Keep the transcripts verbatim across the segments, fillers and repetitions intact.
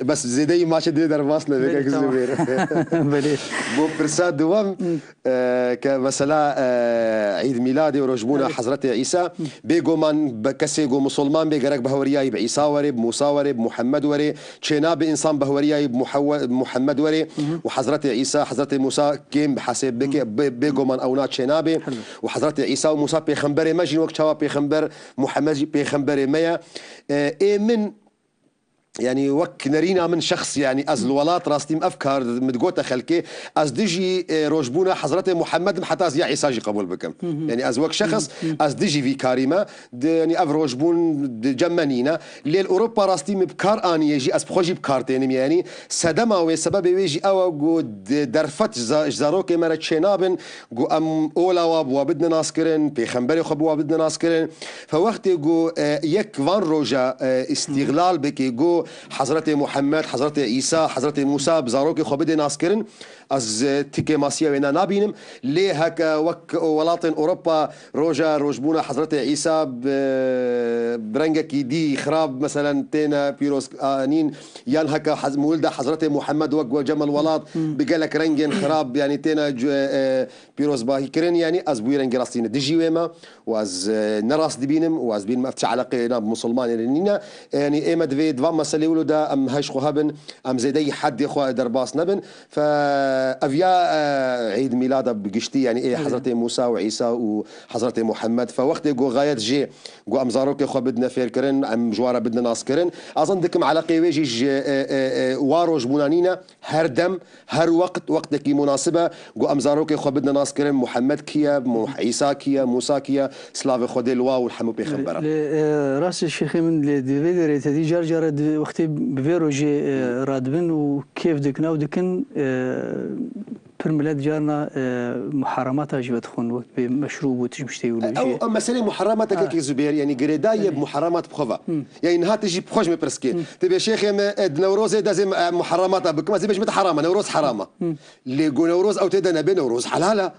Bes zêdeyî maçê divê derbas nebe, Belê, kek tamam. Zubêr. Belê. Bo pirsa duwem, e, ke mesela, e, Îd Mîladê û rojbûna Evet. Hezretê Îsa, bêguman be-, kesê ku musulman bê, gerek behweriyayî bi Îsa were, bi Musa were, bi Muhammed were, çênabe însan behweriyayî bi Muhawwe-, Muhammed were û Hezretê Îsa, Hezretê Musa kêm bi hesêb bike, bê-, bêguman ewna çênabe. Helbet. Û Hezretê Îsa û Musa pêxemberê me jîn wek çawa pêxember Muhammed jî pêxemberê me ye. E, ê min, yanî wek nerîna min şexs, yanî ez li welat rastî min ev kar min digote xelkê, ez dijî, e, rojbûna Hezretê Muhammed im heta ez ya Îsa jî qebûl bikim. Yanî ez wek şexs, ez dijî vî karî me, di, yanî ev rojbûn di cem me nîne. Lê li Ewropa rastî min bi kar aniye jî, ez bi xwe jî bi kar tênim. Yanî sedema wê, sebebê wê jî ew e ku di derfet ji za-, ji zarokê me re çênabin, ku em ola wa bi wa bidine naskirin, pêxemberê xwe bi wa bidine naskirin. Fe wextê ku, e, yek van roja, e, îstîxlal bike, ku Hezretê Muhammed, Hezretê Îsa, Hezretê Musa bi zarokê xwe bidê naskirin, ez, e, ti kêmasiya wêna nabînim. Lê heke wek welatên Ewropa roja rojbûna Hezretê Îsa bi, bi rengekî dî xirab, meselen, têne pîroz anîn, yan heke hez-, miwilda Hezretê Muhammed wek we cemel welat bi gelek rengên xirab, yanî têne cu-, e, pîrozbahî kirin, yanî ez bi wî rengî rastî ne dijî wê me û ez, e, ne rast dibînim û ez dibînim ev çi eleqeyê na bi musulmanê re nîne. E, yanî ê me divê di van meselê wilo de em heş xwe hebin, em zêdeyî heddê xwe derbas nebin. Fe ev ya, e, Îd Mîlada bi giştî, yanî ê Evet. Hezretê Musa û Îsa û Hezretê Muhammed. Fe wextê ku xayet jê ku em zarokê xwe bidine fêrkirin, em ji wan re bidine naskirin. Ez zan dikim eleqeyê wê jî ji, e, e, e, wa rojbûna nîne. Her dem, her wext, wextekî munasib e, ku em zarokê xwe bidine naskirin, Muhammed kî ye, Mu-, Îsa kî ye, Musa kî ye, slavê Xwedê li wa û li hemû pêxemberan. Lê, e, rast e şêxê min, lê di vê derê te dî car car e di wextê bi vê rojê, e, radibin û kêf dikin ew dikin, e, pir milet carna, e, muharamata jî vedixwin, wek bê meşrûb û tişt tiştê wilo jî. Ew, ew meselê muharamata Ha. kekê Zubêr, yanî girêdayî ye bi muharamat bi xwe ve. Yanî niha tu jî bi xwe ji min pirs kê. Tu bê şêxê me, e, di Newrozê de ez ê, e, muharamata bikim, ez ê bêjim te herama, Newroz herama. Lê ku Newroz ew tê de nebe, Newroz helal e.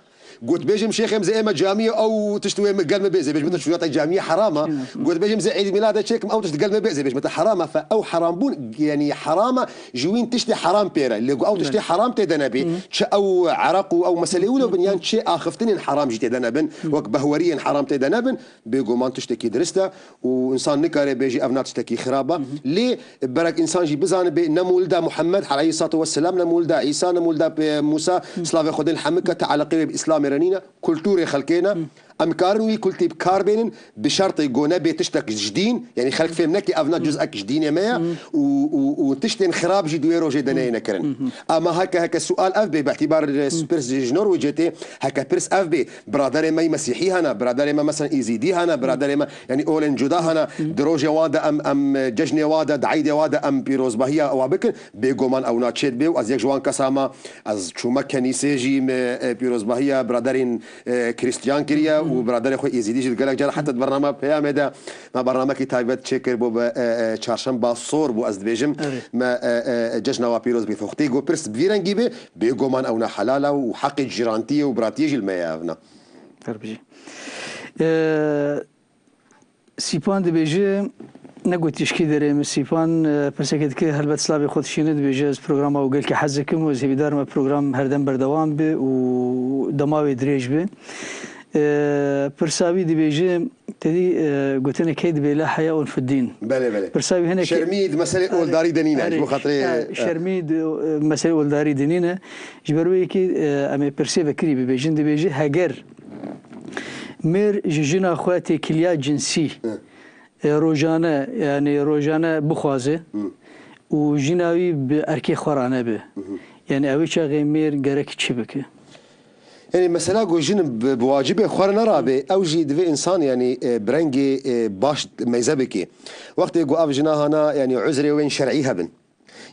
Got bêjim şêxê min zê ê me camiyê ew tişt wê gel me bê, zê bêjim te şûyata camiyê herama. Got bêjim zê Îd Mîladê çêkim ew tişt gel me bê, zê bêjim te herama. Fe ew herambûn, yanî herama ji wîn tiştê heram pê re. Lê ku ew tiştê Belê. heram tê de nebê, çi ew eraq û ew meselê wilo bin, yan çi axiftinên heram jî tê de nebin, wek behweriyên heram tê de nebin, bêguman tiştekî dirist e û însan nikare bêjî ev na tiştekî xirab e. Lê berek însan jî bizanibe ne mûlda Muhammed aleyhissalatu vesselam, ne mûlda Îsa, ne mûlda, e, Musa, slavê Xwedê li hemike, te eleqê wê bi Îslamê re nîne, kulturê xelkê ne. Em karin wî kultî bi kar bênin, bi şertê ku nebê tiştek ji dîn, yanî xelk fêm neke ev na cuzek ji dînê me ye û, û, û tiştên xirab jî di wê rojê de neyêne kirin. Ama heke, heke sual ev bê, bi îtibar, e, pirs ji Norwêcê tê, heke pirs ev bê, biraderê me yî mesîhî hene, biraderê me mesela Êzîdî hene, biraderê me, yanî olên cuda hene, di rojê wan de em, em, e, cejnê wan de, di eydê wan de em pîrozbahiya wan bikin, bêguman ew na çê dibe û ez yek ji wan kesa me, ez çûme kenîsê jî, me, e, pîrozbahiya biraderên, e, Krîstiyan kiriye û biraderê xwe Êzîdî jî di gelek cara heta di bername Peyamê de me bernamekî taybet çêkir bo bi, e, e, çarşemba sor bû, ez dibêjim. Evet. Me, e, e, cejna wa pîroz bî. Wextê ku pirs bi vî rengî be, bêguman ew ne helal e û heqê cîrantiyê û biratiyê jî li me ye ev ne. Terbijî. E, Sîpan dibêje, ne ku tişkî derê min Sîpan, e, pirseke dike, helbet slavê xwe dişîne, dibêje, ez programa we gelkî hez dikim û ez hêvîdar me program herdem berdewam be û dema wê dirêj be. E, pirsa wî dibêje, te dî, e, gotinê key dibê la heya un fiddîn. Belê, belê. Pirsa wî hinek Şermî di meselê Erê, oldarî de nîne, erê, ji bo xatirê, e, e. şermî di, e, meselê oldarî de nîne. Ji ber wê yekê, e, em ê pirsê vekirî bibêjin, dibêje, heger Mêr ji jina xwe têkiliya cinsî, Hı. e, rojane, yanî rojane bixwaze Hı. û jina wî bi erkê xwe re nebe. Hı hı. Yanî ew çaxê mêr gerek çi bike? Yanî mesela ku jin bi, bi wacibê xwe re nerabe, ew jî divê însan yanî, e, bi rengê, e, baş meyze bike. Wextê ku ev jina hana yanî uzrê wên şer'î hebin.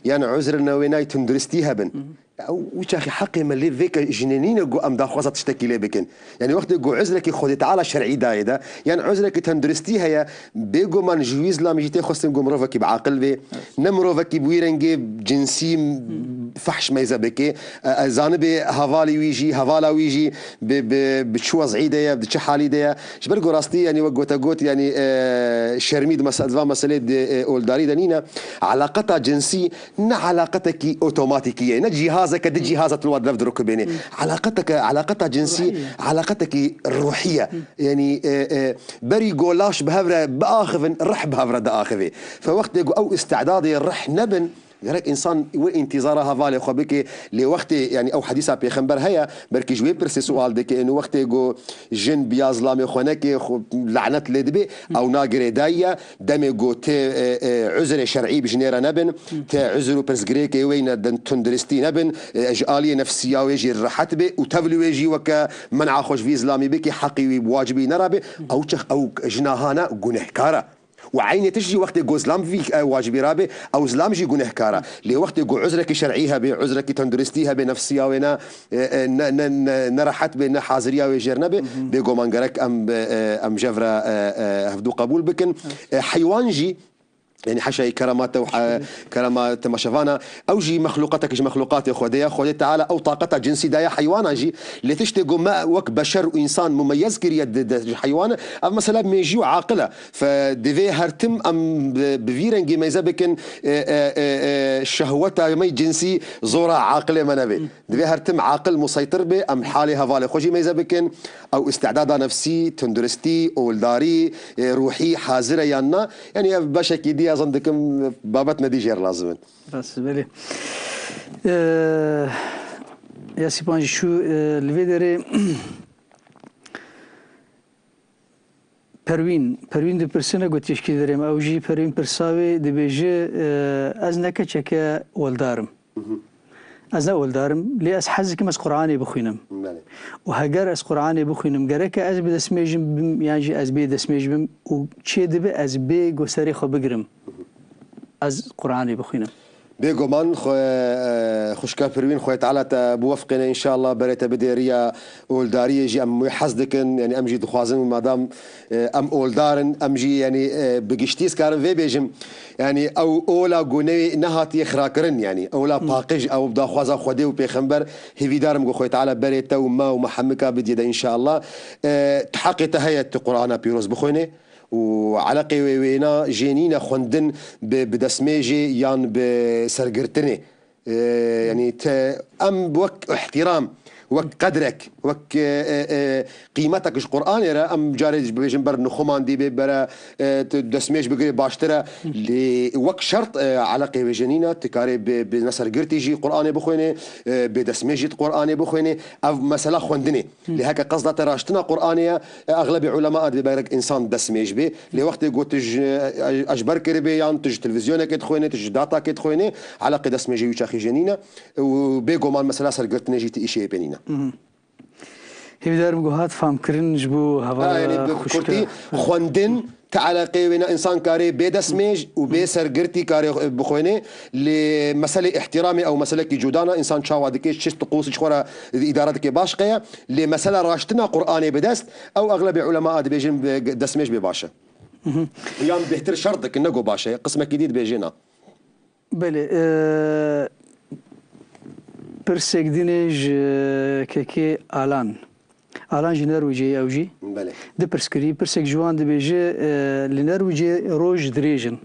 Yan uzrên wênayî tunduristî hebin. Hı hı. Ew, wî çaxî heqê me lê vê ke jinê nîne ku em daxwaza tiştekî lê bikin. Yanî wextê ku uzrekî Xwedê Teala şer'î dayê de, yan uzrekî tunduristî heye, bêguman ji wî zilamî jî tê xwestin ku mirovekî bi aqil bê, Evet. ne mirovekî bi wî rengê cinsî, Hı. fehş meyze bike. E, e, zanibe hevalê wî jî, hevala wî jî bi, bi, bi çi wez'î de ye, bi çi halî de ye. Ji ber ku rastî, yanî wek gote got, yanî, e, şermî di mese-, di van meselê di, e, oldarî de nîne. Elaqeta cinsî ne elaqetekî otomatîkî ye. Ne cîhazeke di cîhaza tu li wan dev dirokibêne. Elaqeteke, elaqeta cinsî, elaqetekî ruhî ye. Yanî, e, e, berî ku laş bi hev re biaxivin, rih bi hev re diaxivê. Fe wextê ku ew îstidadê rih nebin, gerek însan wê întîzara hevalê xwe bike, lê wextê, yanî ew hedîsa pêxember heye, belkî ji wê pirsê sual dike, ênû wextê ku jin bi ya zilamê xwe neke, xwe lanet lê dibe, ew nagirê dayî ye, demê ku tê, e, e, uzrê şer'î bi jinê re nebin, tê uzr û pirsgirêkê wê ne din tunduristî nebin, e, ji aliyê nefsiya wê jî rehet be û tevlî wê jî weke men'a xwe ji vî zilamî bike, heqî wî bi wacibî nerabe, ew çax ew jina hana gunehkar e. Û eynê tişt jî wextê ku zilam vî, e, wacibî rabe, ew zilam jî gunehkar e. Lê wextê ku uzrekî şer'î hebe, uzrekî tenduristî hebe, nefsiya wê ne, e, e, ne, ne, ne, ne rehet be, ne haziriya wê jêr nebe, bêguman gerek em, e, e, em jev re, e, e, hevdû qebûl bikin. E, heywan jî, yanî heşa kerema te û he-, kerema temaşevana, ew jî mexluqatek ji mexluqatê Xwedê ye. Xwedê Teala ew taqeta cinsî daye heywanan jî. Lê tiştê ku me wek beşer û însan mumeyez kiriye di, di, ji heywanan, ev mesela mêjî û aqil e. Fe divê her tim em bi, bi vî rengî meyze bikin, e, e, e, e, şehweta me cinsî zora aqilê me nebe. Divê her tim aqil museytir be, em halê hevalê xwe jî meyze bikin. Ew îstidada nefsî, tunduristî, oldarî, e, ruhî hazir e yan na? Yanî ev beşekî dî ez zan dikim, babet me dî jêr lazim in. Rast, belê. E, ya Sîpan jî şu, e, li vê derê Perwîn, Perwîn dipirsine ku tişkî dirêm. Ew jî Perwîn pirsa wê dibêje, e, ez ne keçeke weldar im. Ez ne weldar im, lê ez hez dikim ez Qur'anê bixwînim. Belê. Û heger ez Qur'anê bixwînim, gereke ez bi destmêjim bim, yan jî ez bê destmêj bim û çê dibe ez bê ku serê xwe bigirim. Ez Qur'anê bixwînim. Bêguman xwe, e, xwişka Pirwîn, Xwedê Teala te biwefqêne, înşallah berê te bidê riya oldariyê jî, em wê hez dikin, yanî em jî dixwazin, madam, e, em oldar in, em jî, yanî, e, bi giştî ez karim vê bêjim, yanî ew ola ku ne, nehatiye xirakirin, yanî ola paqij, ew daxwaza Xwedê û Pêxember, hêvîdar im ku Xwedê Teala berê te û me û me hemika bidî de, înşallah. E, tu heqê te heye tu Qur'ana pîroz bixwêne. Û eleqê wê wêna jê nîne xwendin bi, bi destmêjê yan bi sergirtinê. E, yanî te, em wek îhtîram, wek qedrek, wek, e, e, e, qîmetek ji Qur'anê re, em carê ji bibêjin ber nixumandî bê, bere, e, tu destmêj bigirê baştir e. Lê wek şert, e, eleqê wê jê nîne, tu karê bi, bi nesergirtî jî Qur'anê bixwênê, e, bê destmêj jî tu Qur'anê bixwênê. Ev mesela xwendinê. Lê heke qesda te raştina Qur'anê ye, e, exlebê ulema a dibê berek însan destmêj bê. Lê wextê ku tu ji, e, e, ji ber kiribê yan tu ji televîzyonekê dixwênê, tu ji datakê dixwênê, eleqê destmêjê wî çaxî jê nîne. Û bêguman mesela sergirtinê jî tu îşê pê nîne. Hêvîdarim ku hat famkirin ji bo hevala Ha, yanî bi xwişka. kurtî, xwendin, Ti eleqeyê wêna însan karê bê destmêj û bê sergirtî karê, e, bixwêne. Lê meselê îhtîramê ew meselekî cuda ne. Însan çawa dike, çi tiqûs ji xwe re îdare dike, baş qeye. Lê mesela raştina Qur'anê bi dest, ew exlebê ulema a dibêjin bi destmêj bê baş e. Yan bêhtir şert dikin, ne go baş e. Qismekî dî dibêjê na. Belê, e, pirsek din e ji kekê Alan. Alan ji Nerwîcê ye ew jî. Belê. Du pirs kirî. Pirsek ji wan dibêje, e, li Nerwîcê roj dirêj in.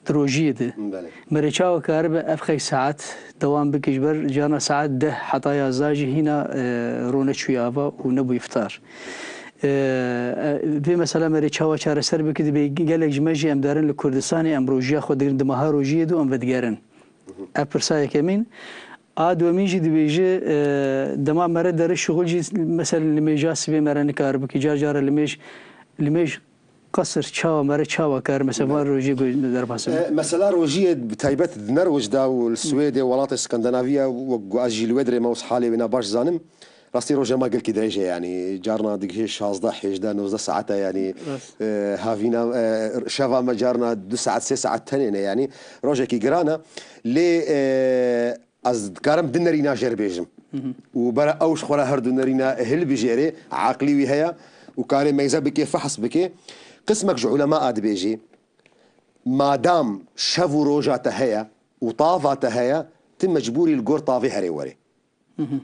Di rojiyê de. Belê. Merê çawa karibe ev xey saet dewam bike ji ber carna saet deh heta yazdeh jî hîna, e, ro neçûye ava û nebû îftar. E, e, vê mesela me rê çawa çareser bike, dibê gelek ji me jî em derin li Kurdistanê, em rojiya xwe digirin, di meha rojiyê de em vedigerin. Ev pirsa yekemîn. A dwemîn jî dibêje, e, dema me re dere şixul jî, mesela nimêja sibê me re nikare bike, car care nimêj, nimêj qesir çawa me re çawa kar, mesela van rojiyê ku derbas be. E, mesela rojiyê bi taybet di Nerwij de û li Swêdê, welatê Skandinaviya, wek ku ez jî li wê dirê me û halê wê ne baş zanim. Rastî roja me gelkî dirêj e, yanî carna digihê şazdeh, hêjdeh, nozdeh saet e, yanî, Rast. e, havîna, e, şeva me carna du saet, sê saet tenê ne, yanî rojekî giran e. Lê, e, ez dikarim du nerîna jêr bêjim. Û bera ew ji xwe re her du nerîna hilbijêrê, aqilî wî heye û karê meyze bike, fehs bike. Qismek ji ulema a dibêjî, madam şev û roja te heye û tava te heye, tu mecbûr î li gor tavê herê werê.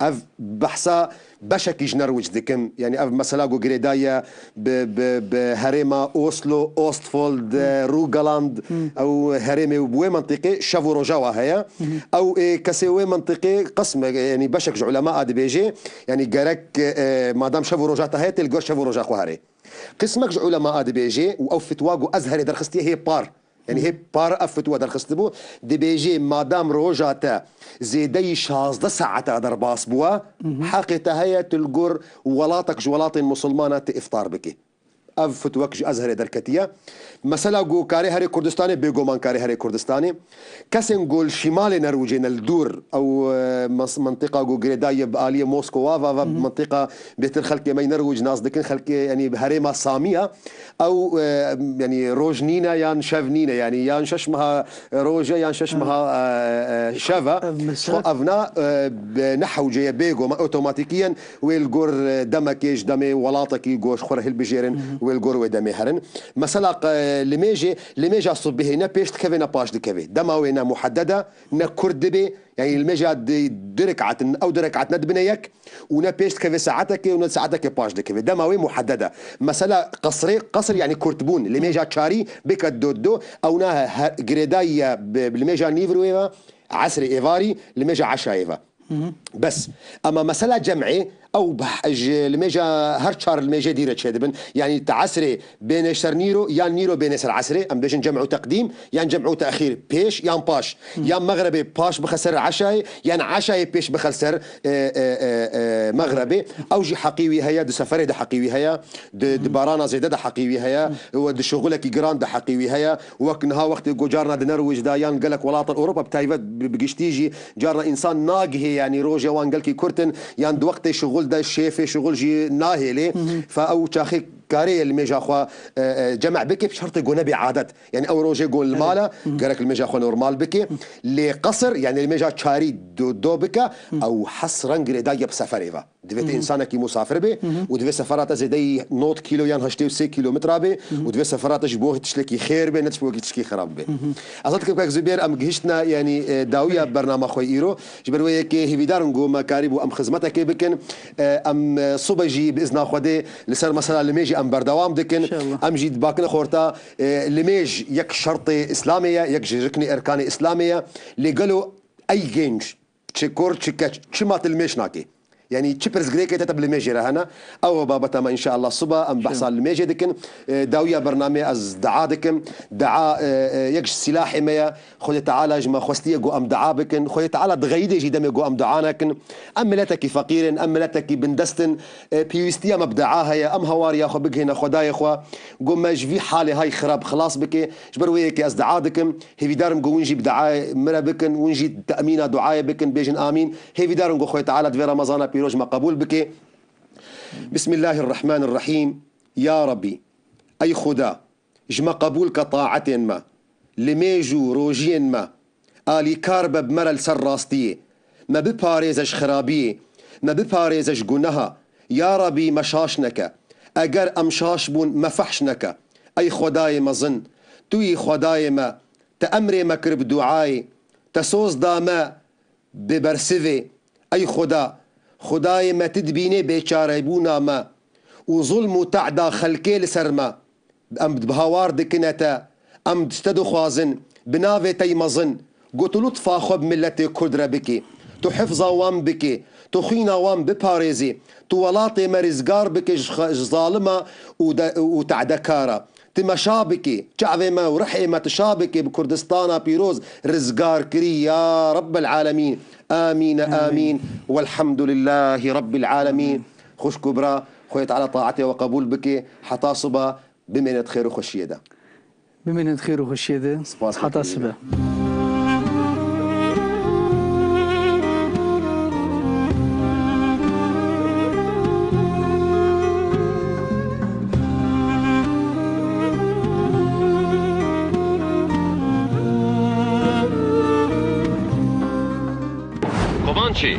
Ev behsa beşekî ji Norwich dikim. Yanî ev mesela ku girêdaye bi, bi, bi herêma Oslo, Ostfold, e, Rogaland, ew herêmê û bi wê mentiqê şev û roja wa heye. Ew, e, kesê wê mentiqê qism, e, yanî beşek ji ulema a dibêjê, yanî gerek, e, madam şev û roja te heye, tê li gor şev û roja xwe herê. Qismek ji ulema a dibêjê û ew fitwa ku Ezherê derxistiye hê par. Yanî hê par ev fitwa derxistibû, dibêjê madam roja te zêdeyî şazdeh saeta derbas bûwa, heqê te heye tu li gor welatek ji welatên musulmana tu îftar bikî. Ev fitwek ji Ezherê derketiye. Mesela ku karê herê Kurdistanê, bêguman karê herê Kurdistanê. Kesên ku li şîmalê Nerwicê ne li dûr, ew, e, mas-, mentiqa ku girêdayî ye bi aliyê Moskowa ve, ve mentiqa bêtir xelkê me yê Nerwic nas dikin, xelkê, yanî bi herêma Samiya, ew, e, yanî roj nîne yan şev nîne, yanî yan şeş meha roj e yan şeş meha, e, e, şev e. Ev mesele Xwe evna, e, bi ne hewce ye bêguman otomatîkiyen wê li gor, e, demekê ji demê welatekî ku ji xwe re hilbijêrin, wê li gor wê demê herin. Mesela, e, limêjê, limêja subihê ne pêş dikeve ne paş dikeve. Dema wê ne muhedded e, ne kurt dibe, yanî limêja di, du rekatin, ew du rekat ne dibine yek û ne pêş dikeve saetekê û ne saetekê paş dikeve. Dema wê muhedded e. Mesela qesrê, qesr yanî kurtbûn. Limêja çarî bike do do, ew ne he-, girêdayî ye bi, bi limêja nîvroyê ve, esrê êvarî, limêja eşayê ve. Bes. Ema mesela cem'ê, ew beh-, ji limêja her çar limêjê dîre çêdibin. Yanî te esrê bêne ser nîro, yan nîro bêne ser esrê. Em bêjin cem'u teqdîm, yan cem'u te'xîr. Pêş yan paş. Yan mexrebê paş bixe ser eşayê, yan eşayê pêş bixe ser, e, e, e, e, mexrebê. Ew jî heqî wî heye, di seferê de heqî wî heye, di, di barana zêde de heqî wî heye, we di şixulekî giran de heqî wî heye. Wek niha wextê ku carna di Nerwîc de yan gelek welatan Ewropa bi taybet bi, bi giştî jî carna însan nagihê, yanî rojê wan gelkî kurt in, yan di wextê şixul de şêfê şixul jî nahêlê. Fe ew çaxê karê ye limêja xwe, e, e, cem' bike, bi şertê ku nebe adet. Yanî ew rojê ku li mal e, gerek limêja xwe normal bike. Lê qesr, yanî limêja çarî do, do bike, ew hesren girêdayî ye bi seferê ve. Divê tu însanekî musafir bê û divê sefera te zêdeyî nod kîlo yan heştê û sê kîlometra bê û divê sefera te ji bo tiştekî xêr bê, ne ji bo tiştekî xirab bê. Ez dikim kek Zubêr, em gihiştine, yanî, e, dawiya bernama xwe îro. Ji ber wê yekê hêvîdar in ku me karîbû em xizmetekê bikin. E, em, e, sibe jî bi izna Xwedê li ser mesela limêjê em berdewam dikin. Înşallah. Em jî dibakine xorta, e, limêj yek şertê Îslamê ye, yek ji riknê erkanê Îslamê ye. Lê gelo ey genc, çi kur, çi keç, çima tu limêj nakî? Yanî çi pirsgirêkê te, te bi limêjê re hene? Ew babeta me înşallah siba em behsa limêjê dikin. E, dawiya bernameyê ez dua dikim. Dua, e, e, yek ji silahê me ye. Xwedê Teala ji me xwestiye ku em dua bikin. Xwedê Teala dixeyidê jî demê ku em dua nekin. Em miletekî feqîr in, em miletekî bindest in. E, pêwîstiya me bi dua heye. Em hawariya xwe bigihîne Xwedayê xwe. Ku me ji vî halê hay xirab xilas bike. Ji ber wê yekê ez dua dikim. Hêvîdar im ku hûn jî bi duayê min re bikin, hûn jî temîna duayê bikin, bêjin amîn. Hêvîdar im ku Xwedê Teala di vê Remezana pîroz me qebûl bike. Bismillahirrahmanirrahîm. Ya Rabbî, ey Xuda, ji me qebûl ke taetên me, limêj û rojiyên me, alîkar be bi me re li ser rastiyê. Me biparêze ji xirabiyê, me biparêze ji guneha. Ya Rabbî, me şaş neke. Eger em şaş bûn, me fehş neke. Ey Xwedayê mezin, tu yî Xwedayê me, te emrê me kir bi duayê, te soz da me bi bersivê. Ey Xweda, Xwedayê me, tu dibînê bêçarebûna me û zulm û te'da xelkê li ser me. Em bi hawar dikine te, em ji te dixwazin, bi navê te yî mezin, ku tu lutfa xwe bi miletê Kurd re bikî, tu hifza wan bikî, tu xwîna wan biparêzî, tu welatê me rizgar bikî ji xe-, ji zalima û de-, û te'dekara. Tu meşa bikî, çavê me û rihê me tu şa bikî bi Kurdistana pîroz rizgar kirî ya Rebbel Alemîn. Amîn, amîn. Amîn. Welhamdulillahî Rebbîl Alemîn. Xwişk û bira, Xwedê Teala taetê we qebûl bike. Heta siba, bimêne di xêr û xweşiyê de. Bimêne di xêr û xweşiyê de. Spas, Heta sibe. Komançê.